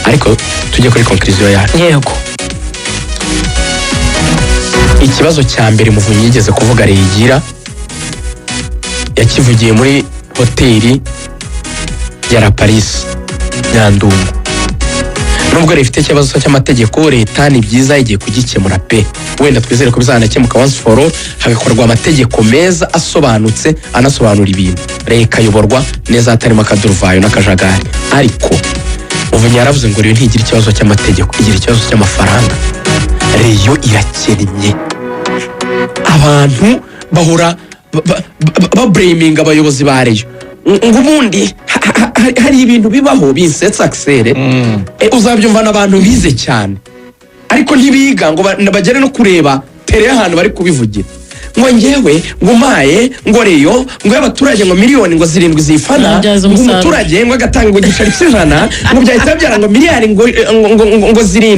Ariko tujye kuri conclusion yacu. Yego. Ikibazo cya mbere Muvunyi yigeze kuvuga reyigira, yakivugiye muri hoteli ya La Paris Nyandungu. Nubwo rifite ikibazo cy'amategeko, leta ni byiza igiye kugikemura pe. Wenda twizere ko bizanakemuka once for all, hagakorwa amategeko meza asobanutse, anasobanura ibintu, leta ikayoborwa neza hatarimo akaduruvayo n'akajagari. Ariko Muvunyi yaravuze ngo rero ntigira ikibazo cy'amategeko, igira ikibazo cy'amafaranga. Rayon irakennye. Abantu bahora bablaminga abayobozi ba Rayon ngo ubundi hari ibintu bibaho binsetsa. Axel, uzabyumva n'abantu bize cyane ariko ntibiga ngo bagere no kureba tere y'ahantu bari kubivugira, ngo ngewe ngo umpaye ngo Rayon ngo y'abaturage ngo miliyoni ngo 7 zifana Byaza ngo umusaruro. umuturage ngo agatanga ngo igiceri cy'ijana ngo byahita byara ngo miliyari ngo 7,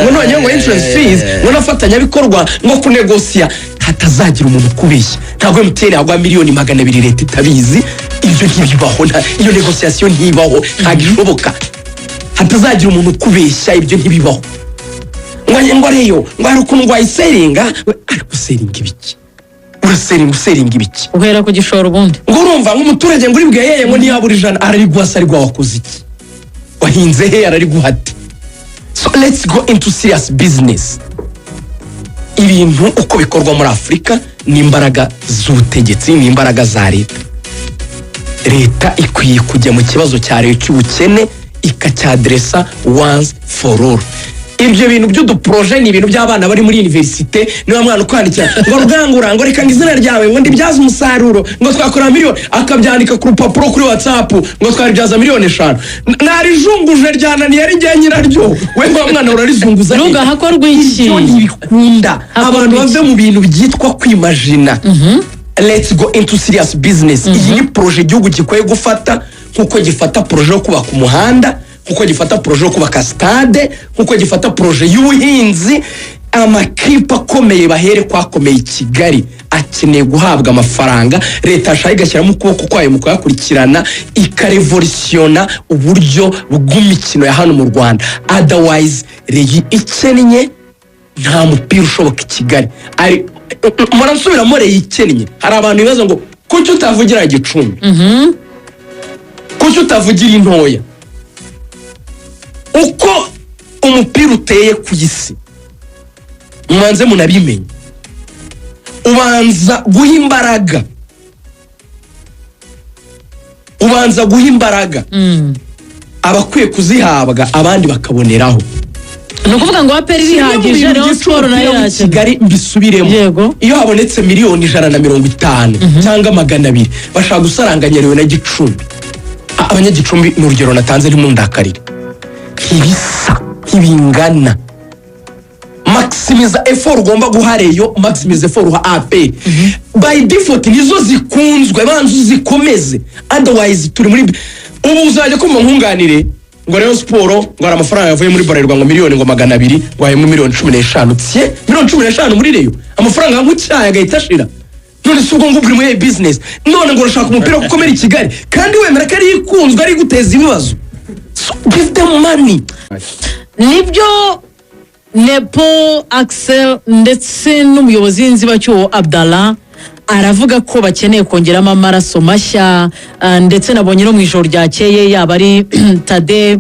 ngo noneho ngo entrance fees, ngo n'abafatanyabikorwa, ngo kunegosiya. Hatazagira umuntu ukubeshya, ntabwo MTN yaguha miliyoni 200 leta itabizi. Ibyo ntibibaho, iyo négociation ntibaho, ntabwo ishoboka. Hatazagira umuntu ukubeshya, ibyo ntibibaho. Ngo Rayon ngo hari ukuntu ngo wayisellinga. Ariko usellinga ibiki? Urasellinga, usellinga ibiki? Uhera ku gishoro ubundi. Ngo urumva nk'umuturage ngo uri bweyeye ngo ntiyabura 100, arariguha se? Ariguha wakoze iki? Wahinze he? Arariguha ati. So let's go into serious business. Ibintu uko bikorwa muri Afurika ni imbaraga z'ubutegetsi, ni imbaraga za leta. Leta ikwiye kujya mu kibazo cya leta cy'ubukene, ikacyaddressa once for all. Ibyo bintu by'uduprojet ni ibintu by'abana bari muri université. Niba mwana ukwandikira ngo rugangura, ngo reka ngo izina ryawe ngo ndibyaze umusaruro, ngo twakora miliyoni, akabyandika ku rupapuro kuri WhatsApp, ngo twaribyaza miliyoni 5, narijunguje ryananiye ari njye nyiraryo, we wa mwana urarizunguza he? Ruga, hakorwa iki? Ibyo ntibikunda. Hakorwa Abantu iki? bave mu bintu byitwa kwimagina. Let's go into serious business. Iyi ni projet igihugu gikwiye gufata nk'uko gifata projet yo kubaka umuhanda, nk'uko gifata projet yo kubaka stade, nk'uko gifata projet y'ubuhinzi. Amakipe akomeye bahere kwakomeye i Kigali akeneye guhabwa amafaranga. Leta yashaka igashyiramo ukuboko kwayo mu kuyakurikirana, ikarevolutiona uburyo bw'imikino ya hano mu Rwanda. Otherwise Rayon ikennye, nta mupira ushoboka i Kigali. Ari murasubiramo, Rayon ikennye. Hari abantu bibaza ngo kuki utavugira Gicumbi, kuki utavugira intoya? Uko umupira uteye ku isi, mubanze munabimenye, ubanza guha imbaraga, ubanza guha imbaraga abakwiye kuzihabwa, abandi bakaboneraho. Ni ukuvuga ngo APR irihagije, Rayon Sport nayo Umupira w'i irakina. Kigali, mbisubiremo, iyo habonetse miliyoni 150 cyangwa 200, bashaka gusaranganya Rayon na Gicumbi. Abanyagicumbi ni urugero natanze, ntimundakarire. Ntibisa, ntibingana. Maximiza effort ugomba guha Rayon, maximiza effort uha APR. By default nizo zikunzwe, banza uzikomeze. Otherwise turi muri ubu uzajya kumva nkunganire ngo Rayon Sport ngo hari amafaranga yavuye muri Bralirwa, ngo miliyoni ngo 200, ngo harimo miliyoni 15. Tye, miliyoni 15 muri Rayon, amafaranga nk'icyayi agahita ashira. None si ubwo ngubwo uri muri business? None ngo urashaka umupira gukomera i Kigali kandi wemera ko ari ikunzwe, ari guteza ibibazo. So give them money. Nibyo, Nepo Axel ndetse n'umuyobozi w'inzibacyuho Abdallah aravuga ko bakeneye kongeramo amaraso mashya. Ndetse nabonye no mu ijoro ryakeye, yaba ari Tade,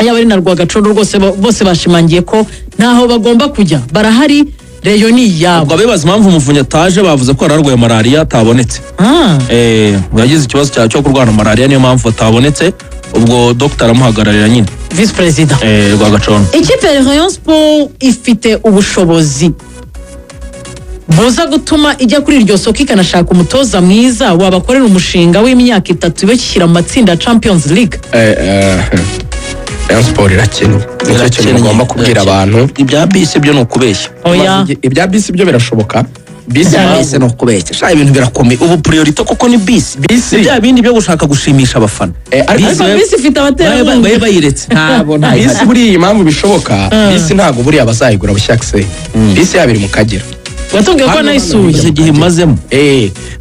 yaba ari na Rwagacondo, rwose bose bashimangiye ko ntaho bagomba kujya, barahari, Rayon ni iyabo. Ubwo abibaza impamvu Umuvunyi ataje, bavuze ko yari arwaye malariya atabonetse. Ngo yagize ikibazo cyo kurwara malariya, niyo mpamvu atabonetse. Ubwo dogita aramuhagararira nyine. Visi perezida. Rwagacondo. Ikipe ya Rayon Sport ifite ubushobozi buza gutuma ijya kuri iryo soko, ikanashaka umutoza mwiza wabakorera umushinga w'imyaka 3 ibashyira mu matsinda ya Champions League. Rayon Sport irakennye, nicyo kintu mugomba kubwira abantu. Ibya bisi byo ni ukubeshya. Oya. Ibya bisi byo birashoboka, bisi. Ibya bisi ni ukubeshya sha, ibintu birakomeye. Ubu priorité koko ni bisi? Bisi. Ni bya bindi byo gushaka gushimisha abafana. Ariko Ariko bisi ifite abaterankunga. Babe bayiretse, ntabwo Bisi buriya impamvu bishoboka, bisi ntabwo buriya bazayigura bushyaka se. Bisi yabo iri mu Kagera. Watubwiye ko Hano, nayisuye. Igihe imazemo.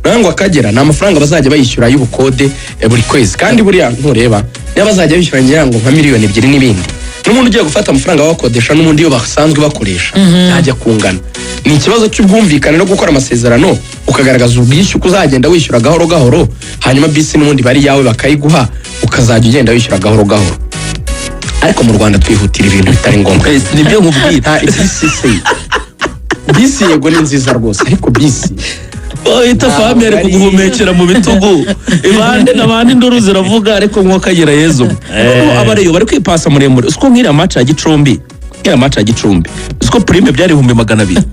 Nawe ngo Akagera ni amafaranga bazajya bayishyura y'ubukode buri kwezi. Kandi buriya ntureba niba bazajya bishyura ngira ngo nka miliyoni 2 n'ibindi. N'ubundi ugiye gufata amafaranga bakodesha, n'ubundi iyo basanzwe bakoresha ntajya kungana. Ni ikibazo cy'ubwumvikane no gukora amasezerano, ukagaragaza ubwishyu ko uzagenda wishyura gahoro gahoro, hanyuma bisi n'ubundi bari yawe bakayiguha, ukazajya ugenda wishyura gahoro gahoro. Ariko mu Rwanda twihutira ibintu bitari ngombwa. Nibyo nkubwira. Nta bisi se, bisi yego ni nziza rwose, ariko bisi Uhita fami ari kuguhumekera mu bitugu ibande n'abandi, induru ziravuga, ariko mwakagira Yezu. Noneho abareyo bari kwipasa muremure. Usiko nk'iriya match ya Gicumbi, nk'iriya match ya Gicumbi, usiko prime byari 200,000?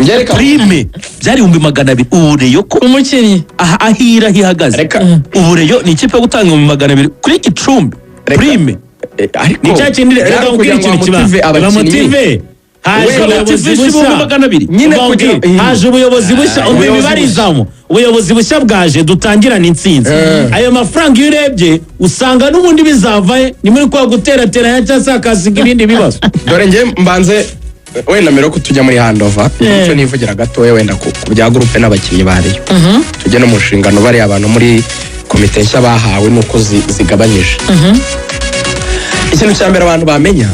Ngereka. Prime byari 200,000. Ubu Rayon ko Umukinnyi. Aha ahira hihagaze. Reka. Ubu Rayon ni ikipe yo gutanga 200,000 kuri Gicumbi. Reka. Prime. Ariko Ni cya kindi, reka byari nkubwire kugira ngo ikintu kiba bamotive abakinnyi. Bamotive, haje Wenda ubuyobozi motivation bushya. 200,000. Nyine Ubwo kugira mbwira, haje ubuyobozi bushya, ubwo ubuyobozi imibarizamo ubuyobozi bushya bwaje, dutangirane intsinzi. Ayo mafaranga iyo urebye usanga n'ubundi bizava he? Ni muri kwa guterateranya cyangwa se hakasiga ibindi bibazo. Dore njye mbanze wenda mbere yuko tujya muri handover, icyo nivugira gatoya wenda ku bya groupe n'abakinnyi ba Rayon, tujye no mu nshingano bariya abantu muri komite nshya bahawe nuko zigabanyije. Ikintu cya mbere abantu bamenya,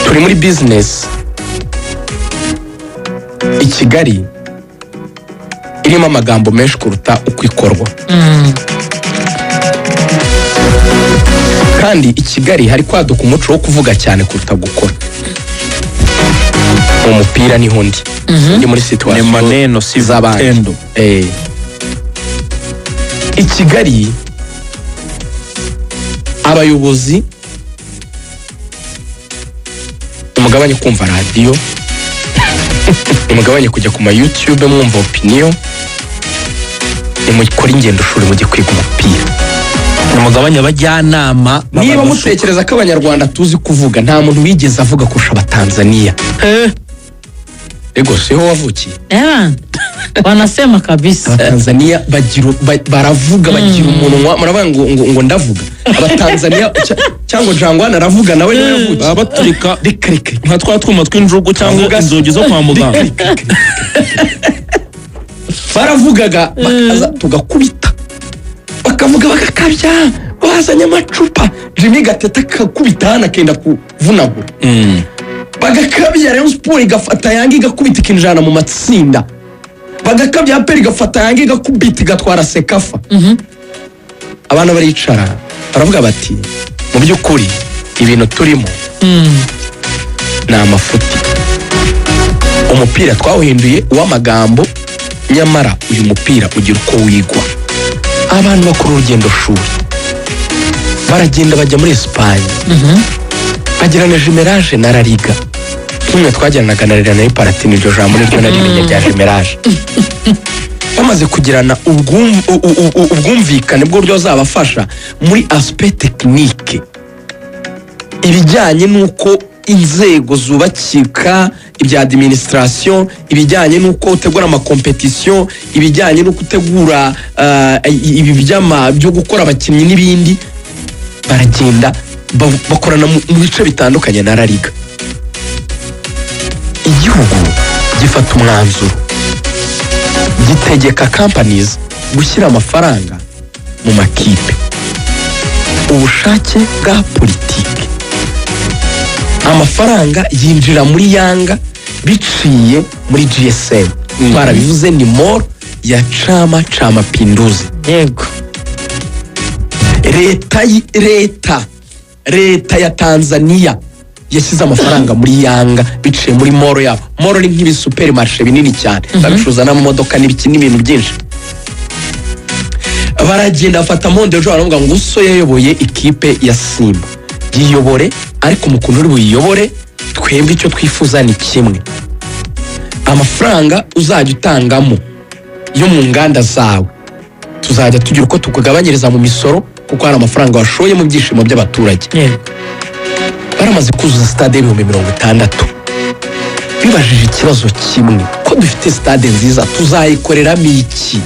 turi muri business i Kigali irimo amagambo menshi kuruta uko ikorwa, kandi i Kigali hari kwaduka umuco wo kuvuga cyane kuruta gukora. Mu mupira niho ndi muri Ni situation maneno si z'abandi. vitendo. I Kigali abayobozi umugabanye kumva radiyo, umugabanye kujya ku ma YouTube mwumva opinion, nimukore ingendo shuri mujye kwiga umupira. Umugabane abajyanama. Niba mutekereza ko Abanyarwanda tuzi kuvuga, nta muntu wigeze avuga kurusha Abatanzaniya. Ego, siho wavukiye? Eh, wanasema kabisa. Abatanzaniya bagira baravuga, bagira umunwa. Muravuga ngo ndavuga Abatanzaniya cyangwa Jangwana aravuga, nawe niwe yavukiye. Baba baturika Reka reka. nka twa twuma tw'injugu cyangwa Bavuga se. inzugi zo kwa muganga. Reka, reka, reka, reka. Baravugaga bakaza tugakubita, bakavuga bagakabya, bazanye amacupa, Jimmy Gatete akakubita hano akenda kuvunagura. Bagakabya, Rayon Sport igafata Yanga igakubita ikinjana mu matsinda. Bagakabya, APR igafata Yanga igakubita igatwara CECAFA. Abana baricara baravuga bati: "Mu by'ukuri ibintu turimo ni amafuti. Umupira twawuhinduye uw'amagambo, nyamara uyu mupira ugira uko wigwa." Abantu bakora urugendo shuri, baragenda bajya muri Esipanye, bagirana jumelage na La Liga nk'imwe twagiranaga na Real Palatine. Iryo jambo niryo narimenye rya jumelage. Bamaze kugirana ubwumvikane bw'uburyo bazabafasha muri aspect technique, ibijyanye n'uko inzego zubakika, ibya administration, ibijyanye n'uko utegura amakompetisiyo, ibijyanye n'uko utegura ibi byo gukora abakinnyi n'ibindi. Baragenda bakorana mu bice bitandukanye na La Liga. Igihugu gifata umwanzuro, gitegeka companies gushyira amafaranga mu makipe. Ubushake bwa politiki, amafaranga yinjira muri Yanga biciye muri GSM. Twarabivuze, ni mall ya Chama cha Mapinduzi. Leta ya Tanzania yashyize amafaranga muri Yanga biciye muri mall yabo. Mall ni nk'ibi supermarché binini cyane, babicuruza n'amamodoka n'ibiki n'ibintu byinshi. Baragenda bafata monde ejo, baravuga ngo uso yayoboye ikipe ya Simba, yiyobore, ariko mu kuntu uri buyiyobore, twebwe icyo twifuza ni kimwe: amafaranga uzajya utangamo yo mu nganda zawe, tuzajya tugira uko tukugabanyiriza mu misoro, kuko hari amafaranga washoye mu byishimo by'abaturage. Baramaze kuzuza stade y'60,000. Bibajije ikibazo kimwe: ko dufite stade nziza, tuzayikoreramo iki?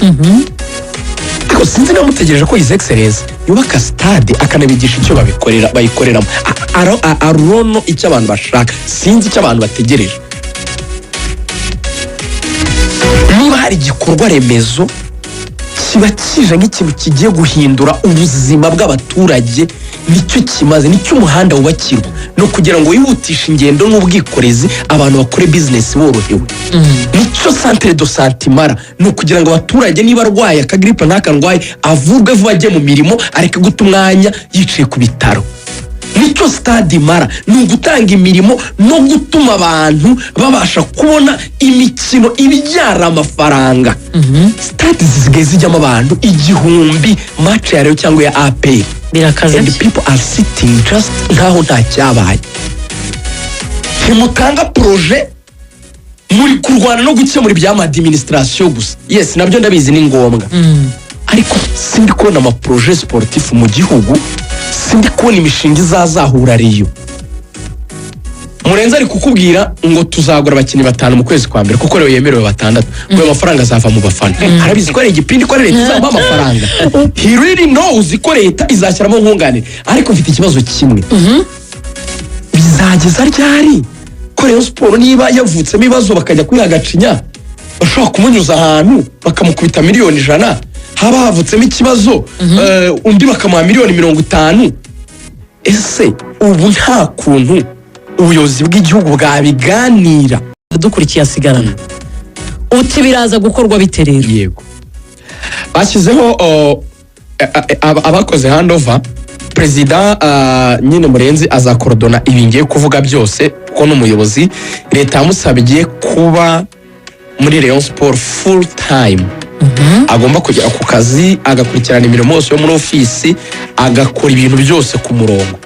Ariko sinzi niba mutegereje ko His Excellence yubaka stade akanabigisha icyo babikorera, bayikoreramo. Arono icyo abantu bashaka, sinzi icyo abantu bategereje. Niba hari igikorwa remezo kibaho Kiba kije nk'ikintu kigiye guhindura ubuzima bw'abaturage. Nicyo kimaze, nicyo umuhanda wubakirwa, ni ukugira ngo wihutishe ingendo n'ubwikorezi, abantu bakore bizinesi borohewe. Nicyo centre de santé imara, ni ukugira ngo abaturage niba arwaye akagiripe nk'aka ndwaye avurwe vuba, ajye mu mirimo, areke guta umwanya yicaye ku bitaro. Nicyo stade imara, ni ugutanga imirimo no gutuma abantu babasha kubona imikino ibyara amafaranga. Stade zisigaye zijyamo abantu 1000, match ya Rayon cyangwa ya APR, Birakaze. and people are sitting just nkaho nta cyabaye. Ntimutanga projet, muri kurwana no gukemura iby'ama administration gusa. Yes, nabyo ndabizi ni ngombwa, ariko sindi kubona ama projets sportifs mu gihugu, sindi kubona imishinga izazahura Rayon. Murenzi ari kukubwira ngo tuzagura abakinnyi batanu mu kwezi kwa mbere, kuko rero yemerewe batandatu, ngo ayo mafaranga azava mu bafana. Arabizi ko ari igipindi, ko ari leta izamuha amafaranga. He really knows ko leta izashyiramo nkunganire. Ariko mfite ikibazo kimwe: bizageza ryari ko Rayon Sports niba yavutsemo ibibazo bakajya kwiha Gacinya, bashobora kumunyuza ahantu bakamukubita miliyoni 100, haba havutsemo ikibazo undi bakamuha miliyoni 50? Ese ubu nta kuntu ubuyobozi bw'igihugu bwabiganira? Dukurikiye asigarana uti biraza gukorwa bite rero? Yego, bashyizeho abakoze handover. Perezida nyine Murenzi azakorodona ibi ngiye kuvuga byose, kuko ni umuyobozi. Leta yamusabye kuba muri Rayon Sport full time, agomba kugera ku kazi, agakurikirana imirimo yose yo muri ofisi, agakora ibintu byose ku murongo.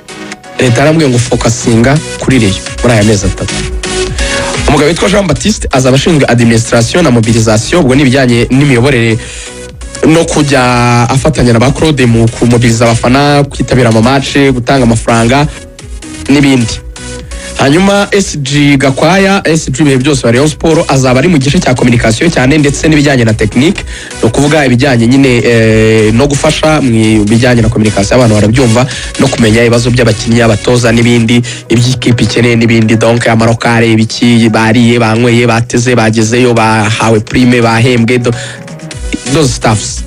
Leta yarambwiye ngo focusinga kuri Rayon muri aya mezi 3. Umugabo witwa Jean Baptiste azaba ashinzwe administration na mobilisation, ubwo ni ibijyanye n'imiyoborere no kujya afatanya na ba Claude mu kumobiliza abafana, kwitabira ama match, gutanga amafaranga n'ibindi. Hanyuma SG Gakwaya, SG ibihe byose wa Rayon Sport, azaba ari mu gice cya communication cyane ndetse n'ibijyanye na technique, ni ukuvuga ibijyanye nyine no gufasha mu bijyanye na communication, abantu barabyumva, no kumenya ibibazo by'abakinnyi, abatoza n'ibindi, iby'ikipe ikeneye n'ibindi. Donc amarokare, ibiki, bariye, banyweye, bateze, bagezeyo, bahawe prime, bahembwe, those stuffs.